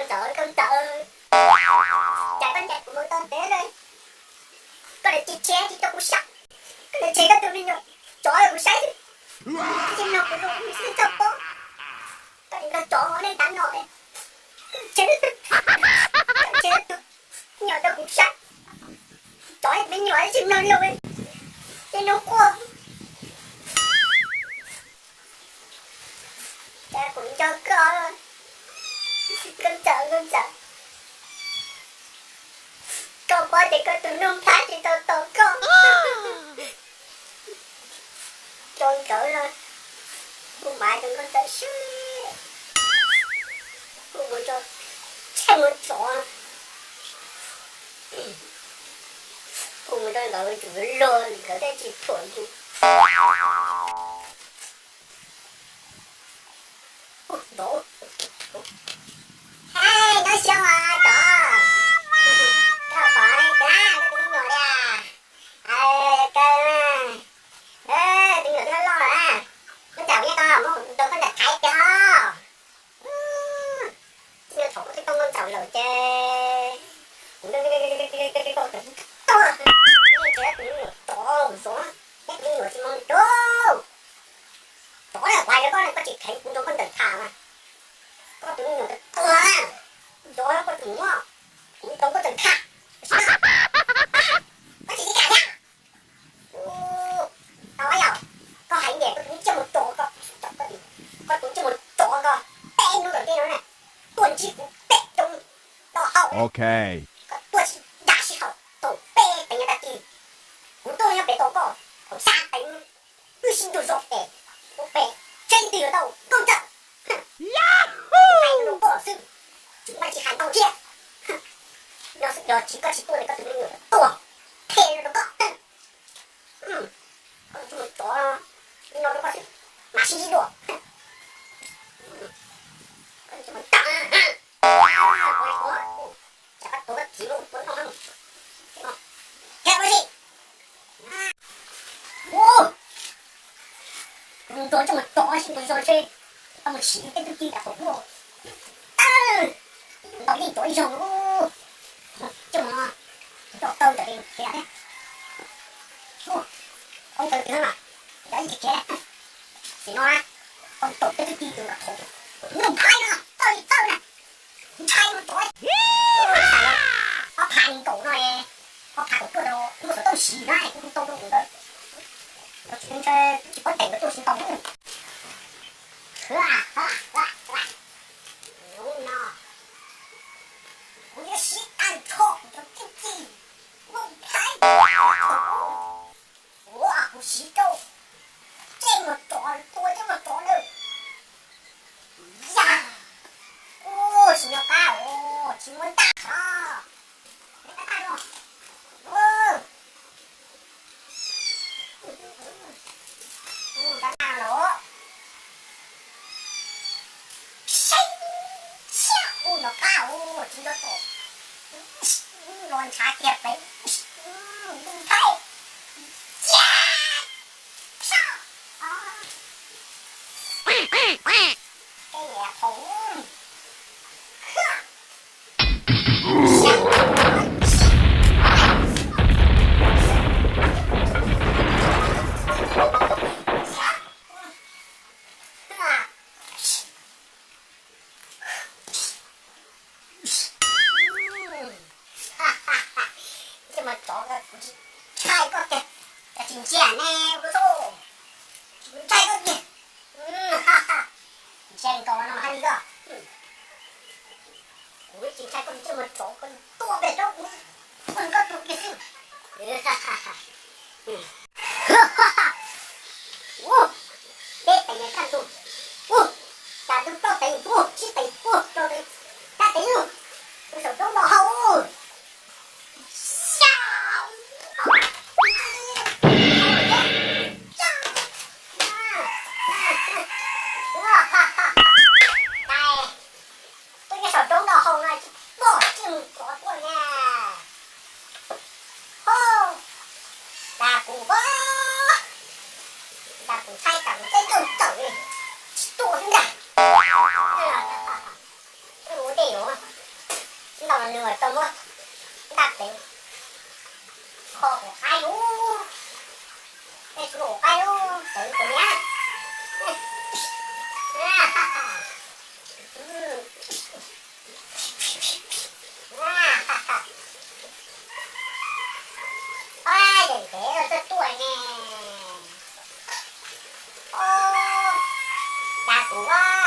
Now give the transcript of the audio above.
Ntxawm, nkauj ntxawm, cas koj ncaim kuv mus tau ntev lawm, koj niam tsis tseg tsis rau kuv saib, koj niam tseg koj tus me nyuam tsov rau kuv saib xwb. Tsis mloog kuv lus, kuv tsis txawj paub. Koj niam tsov nej tab no, koj niam tseg, koj niam tseg tus me nyuam rau kuv saib, tsov me nyuam tsis mloog lus, ces nws quaj. Cas kuv nco koj, nkauj ntxawm, nkauj ntxawm, koj paub tias koj tus nug nplhaib tsis tau tos koj. Tso nkawd los, kuv mam rau nkauj ntxawm seb, kuv mus tso, tshaib mus tsov, kuv mus rau nkawd tsum luag nkawd thiaj tsis thuam yus. Nyob zoo os, tsov, koj pom koj tus me nyuam li, kawg, tus me nyuam twb loj loj lawm, koj tsam kuv nyob tod mus rau koj ntawm thaiv tiag os. Txij no thaum koj twb tau nkauj ntxawm lawm ces kuv tuag, tseem tus me nyuam tsov zov, thiab tus me nyuam tsis mloog lus. Tsov na, kuv hais rau koj ne, koj tsis kheev kuv nrog koj ntawm tham mas koj tus me nyuam tuag, zov koj tus muab, kuv nrog koj ntawm tham, koj tsis kam thiab. Tau yog koj hais tias koj tus me nyuam tsov ko, koj tus me nyuam tsov ko, peb hnub tom ntej no na, tuaj ntsib kuv peb roob toj hau, koj tuaj tsis dag sij hawm thaum peb teev tag kis, kuv tuaj nyob pem tos koj, thaum xya teev wb sib nrug zog pem, ua pem seb leej twg yuav tau nkauj ntxawm. Hais rau koj xwb, tsis muaj dab tsi hais ntau thiab. Yog tsis koj tsis tuaj ces koj tus me nyuam tuag, qhia rau koj. Koj tus me nyuam tsov no rau koj xwb, mam sib ntsib dua. Koj tus me nyuam tsov, tsam koj tuav koj txiv lub tuav noj. Ua, kuv nrog coj mus tsov sib nrug zog seb koj mus siv tej tub ci tas pom muaj. Ntaus yeej tsov ib zaug, coj mus coj tau ntawm li khiav thiab. Ua, ua ntawd tiag na, cov yeej khiav khiav. Tim no na, tau ntaus tej tub ci tus nram qhov, nws nphaib no txawj li txawj na. Ntshai mus tsov, ob phav nees nkaum no, ob phav kaum cuaj rau kuv xov tooj siv na, kuv tau rau ntawd. Tsis paub teem ntawd tuaj tsis tau. Hnub no kuv yuav siv tag nrho kuv cov tub ci, muaj nphaib, ua kuv siv rau, coj mus tsov, tua coj mus tsov na. Yam, ua tsis nco qab, tsis muaj ntaj os. Saib, saib, ua nco qab, tsis nco tom, los ntshav kiag pem, nthaij, cia, saib, tej niam phoom. Coj mus tsov, kuv tsis ntshai koj tiag, koj tsis ntsia ne, ua txuj, kuv ntshai koj tiag. Ntshai nkaus no hais li koj. Kuv tsis ntshai koj, coj mus tsov, koj tuaj pem rau kuv, koj tus kiag xwb. Ua, peb teev kaj ntug, ua, tas ntug plaub teev, ua, tsib teev, ua, rau teev, xya teev, ua, saum roob noj hau. Xya, ua, tuaj nyob saum roob noj hau no tsis pom txij mus tsov tuaj na. Ho, tas kuv, tas kuv ntshai tas kuv txeeb nkauj ntxawm li. Ua